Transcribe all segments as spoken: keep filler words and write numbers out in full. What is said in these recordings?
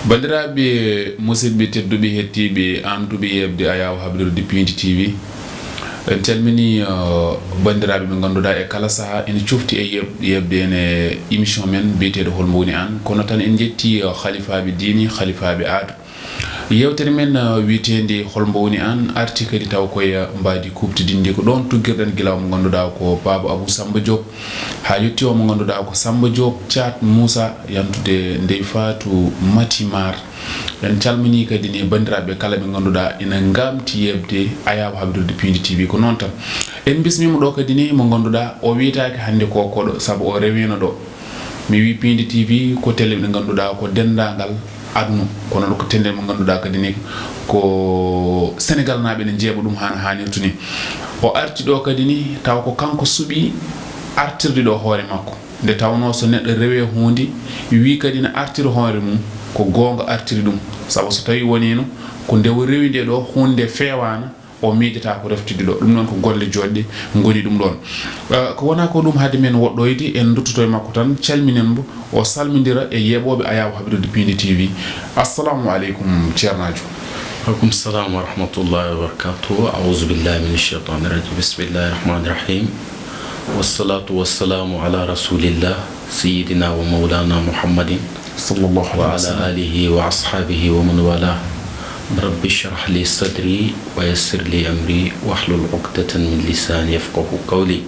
Banndiraaɓe, musidɓe tedduɓe, hettiiɓe, aanduɓe yeɓde Ayaawo Habrirde Piindi T V, en calminii, uh, banndiraaɓe ɓe ngannduɗaa e kala sahaa ene cofti e yeɓ-, yeɓde en e émission men biyeteeɗo Hol Mbo Woni Aan. Kono tan en njettii, uh, halifaaɓe diini, halifaaɓe aada. Yeewtere men, uh, wiyeteende Hol Mbo Woni Aan arti kadi taw koye mbaadi kuuɓtidinndi. Ko ɗoon tuggirɗen gila mo ngannduɗaa ko Baaba Abuu Sammba Joob, haa yettii o mo ngannduɗaa ko Sammba Joob Caat Muusaa, yantude Ndey Faatu Mati Maar. En calminii kadi ne banndiraaɓe kala ɓe ngannduɗaa ina ngaamti yeɓde Ayaawo Habrirde Piindi T V. Ko noon tan. En mbismiima ɗo kadi ne mo ngannduɗaa o wiyetaake hannde ko koɗo, sabu o rewiino ɗo. Mi wii Piindi T V ko télé nde ngannduɗaa ko denndaangal aduna, kono ɗo ko télé mo ngannduɗaa kadi ni ko Senegalnaaɓe ne njeeɓa ɗum haa no haanirta ni. O arti ɗo kadi ni tawa ko kanko suɓii artirde ɗo hoore makko. Nde tawnoo so neɗɗo rewii huunde, wii kadi ne artira hoore mum, ko goonga artiri ɗum. Sabu so tawii woniino ko nde o rewi nde ɗo huunde feewaana, o miijata ko reftude ɗo. Ɗum noon ko golle joɗɗe ngoni ɗum ɗoon. Eh, ko wonaa ko ɗum, hade men woɗɗoyde, en nduttoto e makko tan, calminen mbo, o salmindira e yeeɓooɓe Ayaawo Habrirde Piindi T V. Assalamu aleykum, Ceernaajo. Aleykum salam wa rahmatullahi wa barakatuh. A'udhu billahi minash shaitanir rajim. Bismillahir rahmanir rahim. Wassalatu wassalamu ala rasulillah, sayyidina wa maulana Muhammadin صلى الله عليه وعلى وسلم. آله وأصحابه ومن والاه. رب اشرح لي صدري ويسر لي أمري واحلل عقدة من لساني يفقه قولي.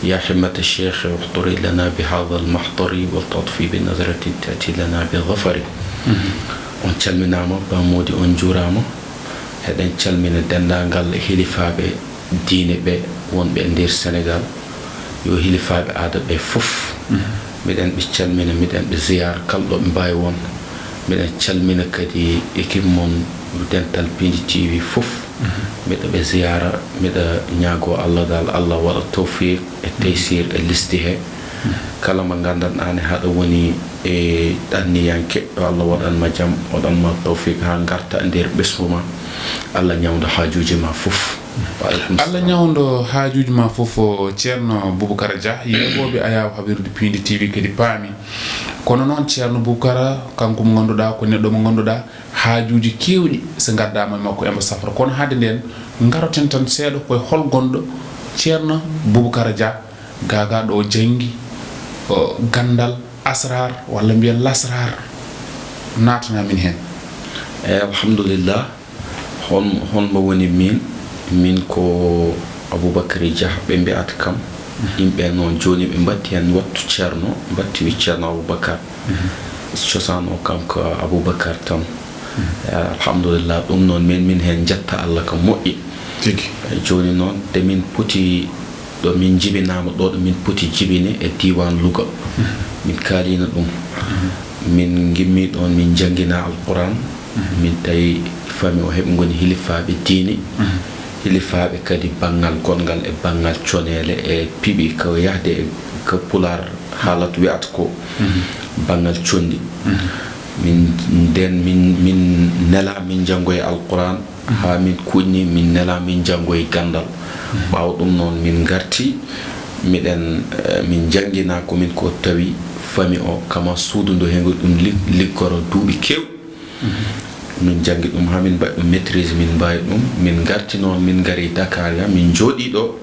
يا حمة الشيخ احضري لنا بهذا المحضر ولتطفي بنظرة تأتي لنا بظفر. Mhm. On calminaama, Ba Moodi, on njuuraama. Eɗen calmina denndaangal hilifaaɓe diine ɓe wonɓe e nder Senegal, yo hilifaaɓe aada ɓe fof. Mhm. Miɗen ɓe calmina, miɗen ɓe ziyaara kala ɗo ɓe mbaawi won. Miɗen calmina kadi équipe mon dental Piindi T V fof. Mhm. Miɗa ɓe ziyaara, miɗa ñaagoo Allah dal, Allah waɗa tawfiq e taysir e listi he. Mhm. Kala mo nganndanɗaa ne haɗa woni e ɗanniyanke, yo Allah waɗan ma jam, waɗan ma tawfiq haa ngarta e nder ɓesngu ma. Allah ñawda haajuuji ma fof. Wa aleykum Allah salam. Ñawndo haajuuji ma fof, o Ceerno Bubakara Dia, yeeɓooɓe Ayaawo Habrirde Piindi T V kadi paami. Kono noon Ceerno Bubakara, kanko mo ngannduɗaa ko neɗɗo mo ngannduɗaa haajuuji keewɗi so ngaddaama e makko embo safra. Kono hade ndeen, ngaroten tan seeɗa koye hol gonɗo Ceerno Bubakara Dia, gaagaa ɗo janngi, o, ganndal asraar, walla mbiyen lasraar, naatana min heen. Eey, alhamdulillah. Hon-, hon mo woni min? Min ko Aboubacry Dia ɓe mbiyata kam. Mhm. Yimɓe noon jooni ɓe mbatti heen wattu ceerno, mbatti wi ceerno Aboubacar. Mhm. Cosaan o kam ko Aboubacar tan. Mhm. Eh, alhamdulillah, ɗum noon min, min heen njetta Allah ko moƴƴi. Tigi. Eh, jooni noon, de min poti ɗo min njibinaama ɗo, ɗo min poti jibine e diiwaan Louga. Mhm. Min kaaliino ɗum. Mhm. Min ngimmi ɗoon, min njanngina Alquran. Mhm. Min tawi fami o heɓe ngoni hilifaaɓe diine. Mhm. Hilifaaɓe kadi banngal gonngal e banngal coneele e piɓi ko yahde e ko Pulaar haalata wiyata ko Mhm. banngal conndi. Mhm. Min ndeen min, min nela min njanngoya Alquran. Haa min kuuɗni, min nela min njanngoyi ganndal. Ɓaawo ɗum noon, min ngarti, miɗen, eh, min njanngina ko min ko tawi fami o kama suudu ndu hengo ɗum lig-, liggoro duuɓi keewɗi. Min njanngi ɗum haa min mbaɗi ɗum maîtrise, min mbaawi ɗum. Min ngarti noon, min ngari Dakar ga, min njooɗii ɗo.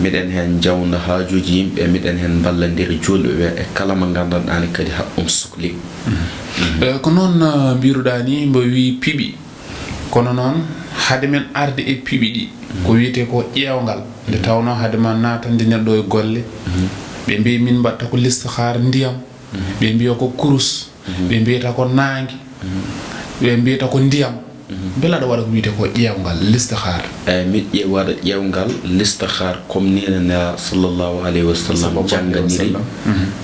Miɗen heen njawnda haajuuji yimɓe, miɗen heen mballondira juulɓe ɓe e kala mo nganndanɗaa ne kadi haɗ ɗum sukli. Eh, ko noon, eh, mbiruɗaa ni, mbo wii piɓi. Kono noon, hade men arde e piɓi ɗi, ko wiyetee ko ƴeewngal, nde tawnoo hade ma naatande neɗɗo e golle, ɓe mbiyi min mbaɗta ko listixaar ndiyam, ɓe mbiya ko kurus, ɓe mbiyata ko naange, ɓe mbiyata ko ndiyam. Mbela aɗa waɗa ko wiyetee ko ƴeewngal, listixaar? Eey, miɗo ƴe-, waɗa ƴeewngal, listixaar, comme ni no Nelaaɗo sallallahu alayhi wa sallam jannganiri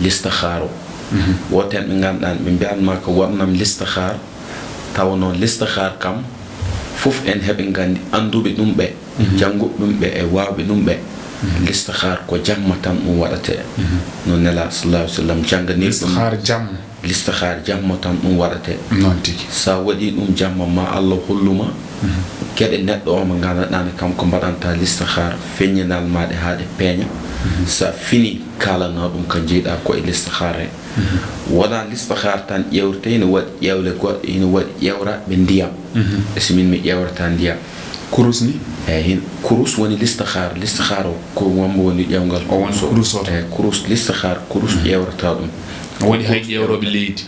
listixaar o. Wooten ɓe ngannduɗaa ɓe mbiyan ma ko waɗnam listixaar, tawa noon listixaar kam, fof en heɓe nganndi annduɓe ɗum ɓe, jannguɓe ɗum ɓe e waawɓe ɗum ɓe. Listixaar ko jamma tan ɗum waɗatee. No Nelaaɗo sallallahu alayhi wa sallam jannganiri ɗum. Listixaar jamma? Listixaar jamma tan ɗum waɗatee. Noon tigi. So a waɗii ɗum jamma, ma Allah hollu ma geɗe neɗɗo o mo nganndanɗaa ne kam ko mbaɗanta listixaar, feññinal ma ɗe haa ɗe peeña. So a fini kaalanaa ɗum ka jeyɗaa ko e listihaara he. Wonaa listihaara tan ƴeewrete, ina waɗi ƴeewle goɗɗe, ina waɗi ƴeewraɓe ndiyam. E so min mi ƴeewrata ndiyam. Kurus ni? Eyi, hin kurus woni listihaara. Listihaara o ko wambo woni ƴeewgal. O woni kurus o tan. Eyi, kurus, listihaara, kurus ƴeewrata ɗum. O waɗi hay ƴeewrooɓe leydi.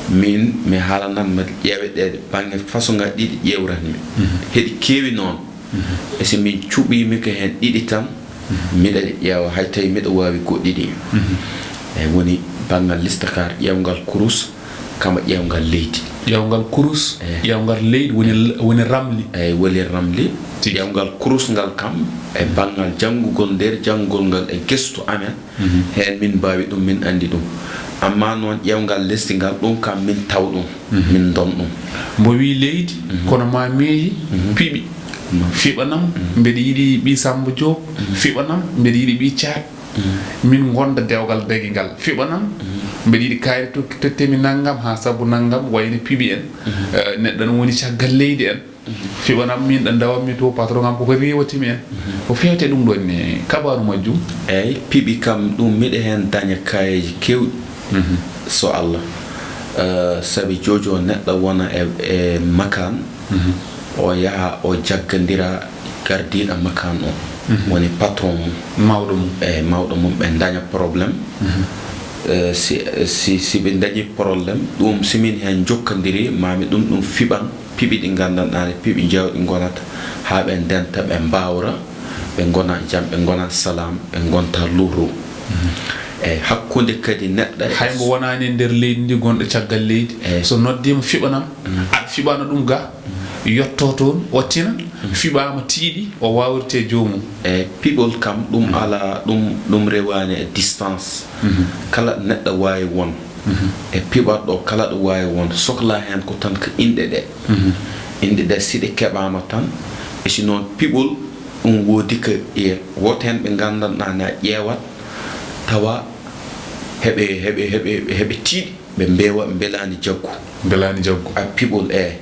Min, mi haalanat ma ƴeeweɗeeɗe baŋŋe fasoŋaaji ɗiɗi ƴeewratmi. Heɗi keewi noon. E so min cuɓiimi ko heen ɗiɗi tan, miɗa ɗe ƴeewa, hay tawi miɗa waawi goɗɗi ɗi. Eyi, woni banngal listihaara, ƴeewgal kurus, kama ƴeewgal leydi. Ƴeewgal kurus, eyi, ƴeewgal leydi, woni, woni ramli. Eyi, woni ramli. Tigi. Ƴeewgal kurus ngal kam, e banngal janngugol, nder janngugol ngal e gestu amen, heen min mbaawi ɗum, min anndi ɗum. Amma noon ƴeewgal lesdi ngal, ɗum kam min taw ɗum, min ndon ɗum. Mbo wii leydi, kono ma meehi, piɓi. Fiɓanam, mbeɗa yiɗi ɓii Sammba Joob. Fiɓanam, mbeɗa yiɗi ɓii Caat. Min ngonda dewgal dagi ngal. Fiɓanam, mbeɗa yiɗi kaari to-, tottemi nanngam haa sabu nanngam, wayno piɓi en. Eh, neɗɗo no woni caggal leydi en. Fiɓanam min ɗo ndawammi to, patron am koko riiwatimi en. Ko feewte ɗum ɗon ne, kabaaru majjum? Eyi, piɓi kam ɗum miɗa heen daña kaayeeji keewɗi. So Allah. Eh, sabi jojo neɗɗo wona e, e makaan, o yaha o jaggandira gardiiɗo makaan o. Woni patron mum. Mawɗo mum. Eyi, mawɗo mum, ɓe daña problème. Eh, si, si, si ɓe dañi problème, ɗum si min heen jokkandiri, mami ɗum, ɗum fiɓan. Piɓi ɗi nganndanɗaa ne, piɓi jawɗi ngonata, haa ɓe ndenta, ɓe mbaawra, ɓe ngona jam, ɓe ngona salaam, ɓe ngonta luuru. E hakkunde kadi neɗɗo e hay mbo wonaani e nder leydi ndi, gonɗo caggal leydi, eyi, so noddiima fiɓanam, aɗa fiɓana ɗum ga, yotto toon, o tina, fiɓaama tiiɗi, o waawirte joomum. E piɓol kam, ɗum alaa, ɗum, ɗum rewaani e distance. Kala neɗɗo waawi won. E piɓat ɗo kala ɗo waawi won, sohlaa heen ko tan ko inɗe ɗe. Inɗe ɗe, si ɗe keɓaama tan, e si noon piɓol, ɗum woodi ko e woto heen ɓe nganndanɗaa ne a ƴeewat, tawa heɓe, heɓe, heɓe, heɓe tiiɗi, ɓe mbeewa, ɓe mbelaani jaggu. Mbelaani jaggu. A piɓol, eey.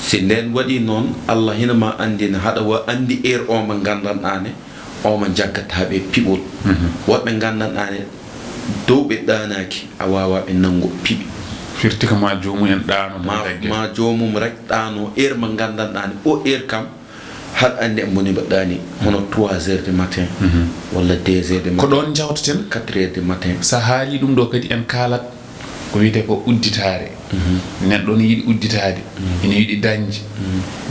Si ndeen waɗii noon, Allah hino ma anndina, haɗa wa anndi heure o mo nganndanɗaa ne, o mo jaggataa ɓe piɓol. Woɗɓe nganndanɗaa ne, dow ɓe ɗaanaaki, a waawaa ɓe nanngo piɓi. Firti ko ma joomum en ɗaano tan ma, dagge. Ma joomum rek ɗaano, heure mo nganndanɗaa ne, o heure kam, haɗa anndi en mboni mbaɗɗaani, hono trois heures du matin, walla deux heures du matin. Ko ɗoon njawtaten. Quatre heures du matin. So a haalii ɗum ɗo kadi en kaalat. Ko wiyetee ko udditaare. Neɗɗo ne yiɗi udditaade, ina yiɗi dañde,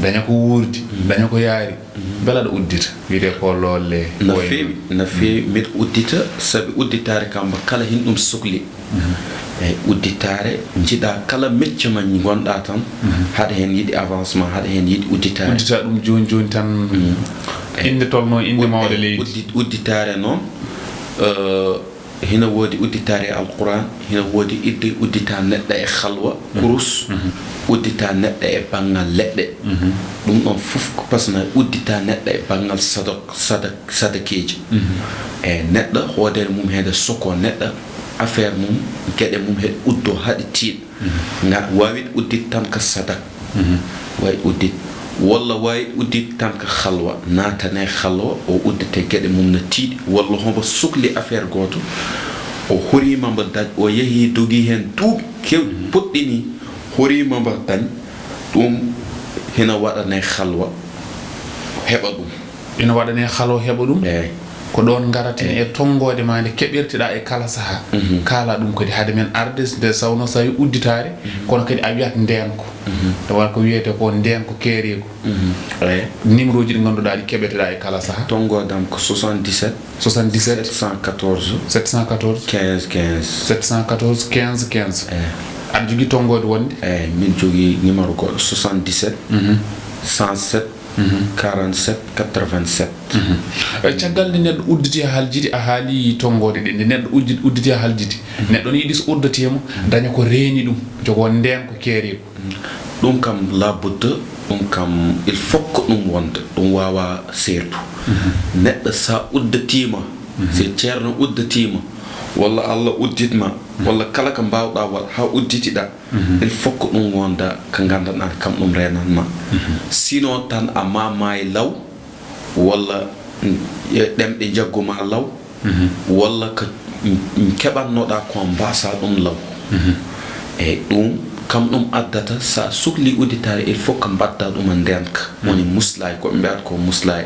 daña ko wuurdi, daña ko yaari. Mbela aɗa uddita? Wiyetee ko lolle. No feewi, no feewi. Mbiɗa uddita, sabi udditaare kam kala hin ɗum sukli. Eyi, udditaare, njiɗa kala mecce ma ngonɗa tan, haɗa heen yiɗi avancement, haɗa heen yiɗi udditaare. Uddita ɗum jooni jooni tan. Eyi. Innde tolno innde mawɗo leydi. Uddi-, udditaare noon, eh, hino woodi udditaare e Alquran, hino woodi idde uddita neɗɗo e halwa, kurus, uddita neɗɗo e banngal leɗɗe. Ɗum ɗon fof ko pasna uddita neɗɗo e banngal sadak, sadak, sadakeeji. E neɗɗo hoodere mum heede soko neɗɗo affaire mum, geɗe mum heede uddo haɗi tiiɗ. Nga waawit uddit tan ko sadak. Way uddit. Walla waawit uddit tan ko halwa. Naatane halwa, o uddite geɗe mum no tiiɗi. Walla homo sukli affaire gooto. O horiima mbo dañ, o yehi dogi heen duuɓi keewɗi, puɗɗini, horiima mbo dañ. Ɗum hino waɗane halwa, heɓa ɗum. Ina waɗane halwa heɓa ɗum. Eey. Ko ɗoon ngaraten e tonngoode ma nde keɓirteɗaa e kala sahaa. Kaala ɗum kadi hade men arde, nde sawno so tawi udditaare, kono kadi a wiyat ndeenko. Tawa ko wiyetee ko ndeenko keereeku. Eey. Numéro ji ɗi ngannduɗaa ɗi keɓeteɗaa e kala sahaa. Tonngoode am ko soixante-dix-sept, soixante-dix-sept, sept cent quatorze, sept cent quatorze, quinze quinze. Sept cent quatorze, quinze quinze. Eey. Aɗa jogii tonngoode wonde? Eey, min jogii numéro goɗɗo, soixante-dix-sept, cent sept, quarante-sept, quatre-vingt-sept. Eh, caggal nde neɗɗo udditi e haljiti, a haali tonngoode ɗe, nde neɗɗo uddi-, udditi e haljiti, neɗɗo ne yiɗi so uddatiima, daña ko reeni ɗum, jogoo ndeenko keereeku. Ɗum kam, labudda, ɗum kam, il faut ko ɗum wonda, ɗum waawaa seertu. Neɗɗo so uddatiima, si ceerno uddatiima, walla Allah udditma, walla kala ko mbaawɗaa waɗ, haa udditiɗaa, il faut ko ɗum wonda ko nganndanɗaa kam ɗum reenan ma. Sinon tan a ma maayi law, walla ɗemɗe njaggu ma law, walla ko keɓannoɗaa ko mbaasa ɗum law. E ɗum, kam ɗum addata, so a sukli udditaare, il faut que mbaɗda ɗum e ndeenka. Woni muslaay, ko ɓe mbiyata ko muslaay.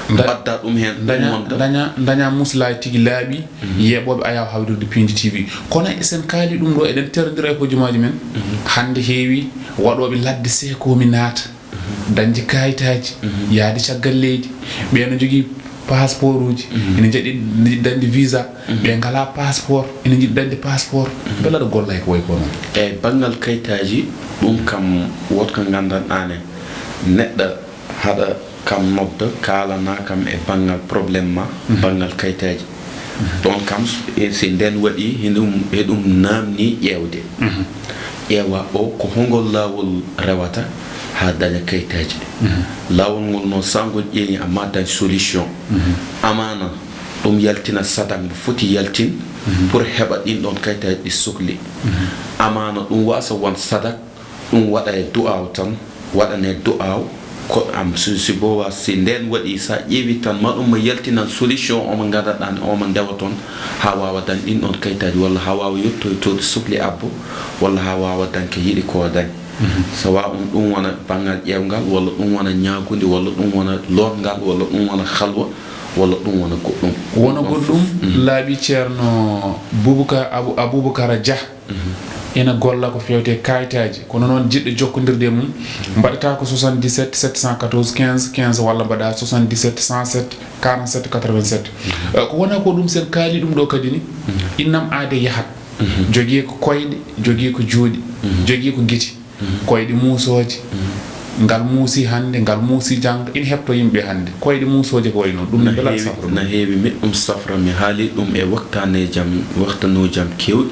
Mbaɗda ɗum heen, ɗum daña wonda daña daña muslaay tigi laaɓi. Yeeɓooɓe Ayaawo Hawrirde Piindi T V. Kono sen kaali ɗum ɗo, eɗen terondira e hojomaaji men. Hannde heewi waɗooɓe ladde seekoomi naata, dañde kaayitaaji, yahde caggal leydi. Ɓeen no jogii pasportuuji, ina njiɗi dañde visa. Ɓe ngalaa passeport, ina njiɗi dañde passeport. Mbela aɗa golla e ko wayi ko noon? E banngal kayitaaji, ɗum kam woto ko nganndan-ɗaa ne, neɗɗo haɗa kam nodda, kaalana kam e banngal problème ma, banngal kayitaaji. Ɗoon kam, e si ndeen waɗi, hiɗum, hiɗum naamni ƴeewde. Ƴeewa o ko hongol laawol rewata haa daña kayitaaji. Laawol ngol noon, so ngol ƴeewi, a ma dañ solution. Amaana ɗum yaltina sadak mbo foti yaltin pour heɓa ɗin ɗoon kayitaaji ɗi sokli. Amaana ɗum waasa won sadak, ɗum waɗa e du'aaw tan, waɗane du'aaw, ko am si, si bowa, si ndeen waɗi, sa ƴeewi tan, ma ɗum ma yaltinan solution, omo ngadaɗan, omo ndewa toon, haa waawa dañ ɗin ɗoon kayitaaji, walla haa waawa yettoyde to ɗi sokli abbo, walla haa waawa dañ ko yiɗi ko dañ. Sawa on ɗum wona banngal ƴeewgal, walla ɗum wona ñaagundi, walla ɗum wona lootngal, walla ɗum wona halwa, walla ɗum wona goɗɗum. Wona goɗɗum, laaɓi Ceerno Boubacar, Abou-, Aboubacara Dia. Ina golla ko feewti e kaayitaaji, kono noon jiɗɗo jokkondirde e mum, mbaɗata ko soixante-dix-sept sept cent quatorze quinze quinze, walla mbaɗa soixante-dix-sept cent sept quarante-sept quatre-vingt-sept. Eh, ko wona ko ɗum, sen kaali ɗum ɗo kadi ni, innam aade yahat. Jogii ko koyɗe, jogii ko juuɗe, jogii ko giti. Koyɗe muusooje. Ngal muusi hannde, ngal muusi janngo, ina heɓto yimɓe hannde. Koyɗe muusooje ko wayi noon, ɗum ne mbela aɗa safra ɗum? Na heewi, miɗum safra, mi haali ɗum e waktaneeji am, waktanuuji am keewɗi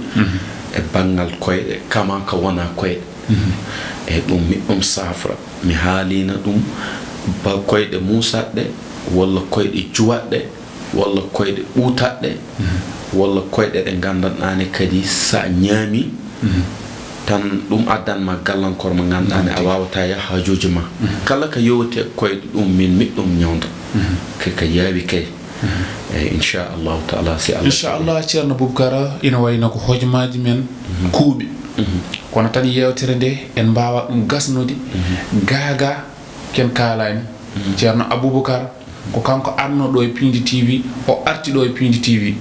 e banngal koyɗe, kama ka wona koyɗe. E ɗum miɗum safra, mi haalina ɗum ba koyɗe muusaɗɗe, walla koyɗe juwaɗɗe, walla koyɗe ɓuutaɗɗe, walla koyɗe ɗe nganndanɗaa ne kadi, so a ñaami tan, ɗum addan ma gallankoor mo nganndanɗaa ne a waawataa yah haajuuji ma. Kala ko yowiti e koyɗe ɗum, min miɗum ñawnda. Ke ka yaawi kay. Eyi, inchallahu taala, si Allah Inchallah, Ceerno Boubacar, ina wayno ko hojomaaji men kuuɓi. Kono tan yeewtere nde en mbaawa ɗum gasnude, gaagaa ken kaalaani. Ceerno Aboubacar, ko kanko arno ɗo e Piindi T V, o arti ɗo e Piindi T V.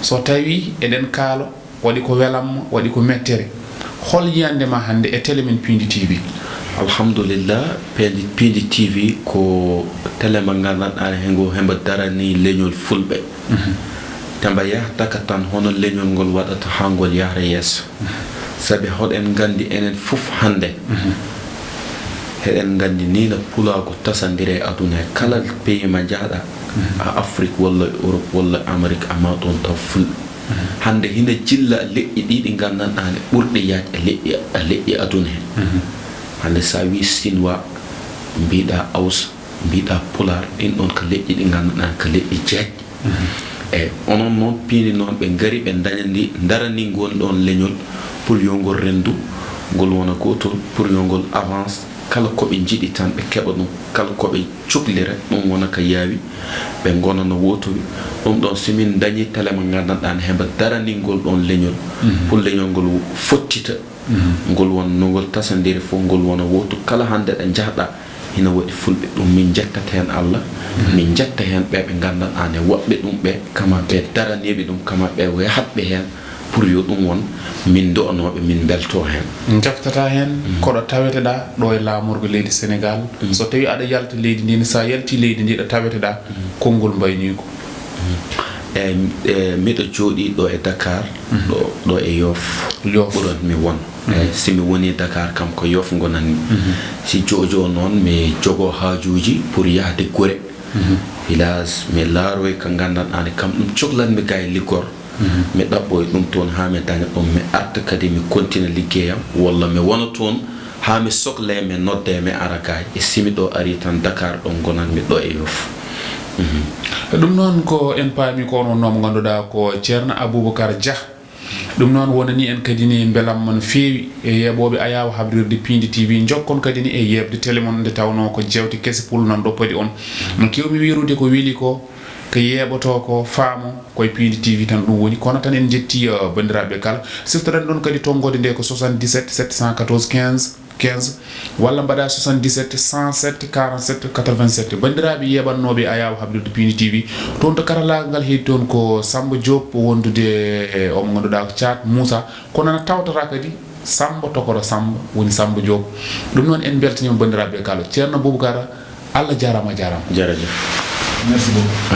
So tawi eɗen kaalo, waɗi ko welamma, waɗi ko mettere. Hol yiyannde ma hannde e tele men Piindi T V? Alhamdulillah, Piindi, Piindi T V ko tele mo nganndanɗaa ne, hengo hemba darani leñol fulɓe. Tamba yahtaka tan hono leñol ngol waɗata haa ngol yahra yeeso. Sabi hoɗen nganndi enen fof hannde, heɗen nganndi nii no pulaagu tasandiri e aduna he. Kala pays mo njahɗaa, a Afrique walla Europe walla Amérique, a ma ɗoon taw fulɓe. Hannde hina jilla leƴƴi ɗi ɗi nganndanɗaa ne ɓurɗi yaaj e leƴƴi, e leƴƴi aduna he. Hannde so a wii Sinwaa, mbiɗa Awsa, mbiɗa Pulaar, ɗin ɗoon ko leƴƴi ɗi nganndanɗaa ko leƴƴi jeeƴɗi. Eyi, onon noon piindi noon ɓe ngari ɓe ndañandi, ndarani ngol ɗoon leñol pour yo ngol renndu, ngol wona gootol, pour yo ngol avance, kala ko ɓe njiɗi tan ɓe keɓa ɗum, kala ko ɓe cuklira ɗum wona ko yaawi, ɓe ngonana wootowi. Ɗum ɗoon so min ndañi tele mo nganndanɗaa ne hemba darani ngol ɗoon leñol, pour leñol ngol fottita, ngol won no ngol tasandiri fof, ngol wona wootu. Kala hannde ɗo njahɗaa, ina waɗi fulɓe ɗum. Min njettata heen Allah, min njetta heen ɓe ɓe nganndanɗaa ne woɓɓe ɗum ɓe, kama ɓe daraniiɓe ɗum, kama ɓe yahatɓe heen pour yo ɗum won min ndo'anooɓe, min mbeltoo heen. Njaftata heen koɗo taweteɗaa ɗo e laamorgo leydi Senegaal. So tawi aɗa yalta leydi ndin, so a yalti leydi ndi ɗo taweteɗaa, konngol mbayniigu. Eyi, e, miɗo jooɗii ɗo e Dakar, ɗo, ɗo e Yoff. Yoff. Ɓuran mi won. Eyi, si mi wonii Dakar kam ko Yoff ngonanmi. Si jojo noon mi jogoo haajuuji pour yahde gure, village, mi laaroy ko nganndanɗaa ne kam ɗum coklanmi ga e liggor. Mi ɗaɓɓoy ɗum toon haa mi daña ɗum, mi arta kadi mi kontina liggeyam, walla mi wona toon haa mi soklee, mi noddee, mi ara ga. E si mi ɗo ari tan Dakar ɗo ngonanmi, ɗo e Yoff. Ɗum noon ko en paami ko onon noon mo ngannduɗaa ko Ceerno Aboubacar Dia. Ɗum noon wonani en kadi ni mbelamma no feewi e yeeɓooɓe Ayaawo Habrirde Piindi T V. Njokkon kadi ni e yeeɓde tele mon nde tawnoo ko jeewte kese pullo nan ɗo padi on. No keewmi wiirude ko weli ko, Ko yeeɓotoo ko, faamo, koye Piindi T V tan ɗum woni. Kono tan en njetti, uh, banndiraaɓe kala. Siftoɗen ɗon kadi tonngode nde ko soixante-dix-sept sept cent quatorze quinze quinze, walla mbaɗa soixante-dix-sept cent sept quarante-sept quatre-vingt-sept. Banndiraaɓe yeeɓannooɓe Ayaawo hablirde Piindi T V, toon to karallaagal ngal heedi toon ko Samba Diop wondude e o mo ngannduɗaa ko Thiat Moussa. Kono ana tawtata kadi Samba Tokoro Samba, woni Samba Diop. Ɗum noon en mbeltaniima banndiraaɓe kala. Ceerno Boubacar, Allah jaaraama, a jaaraama. Jërëjëf. Merci beaucoup.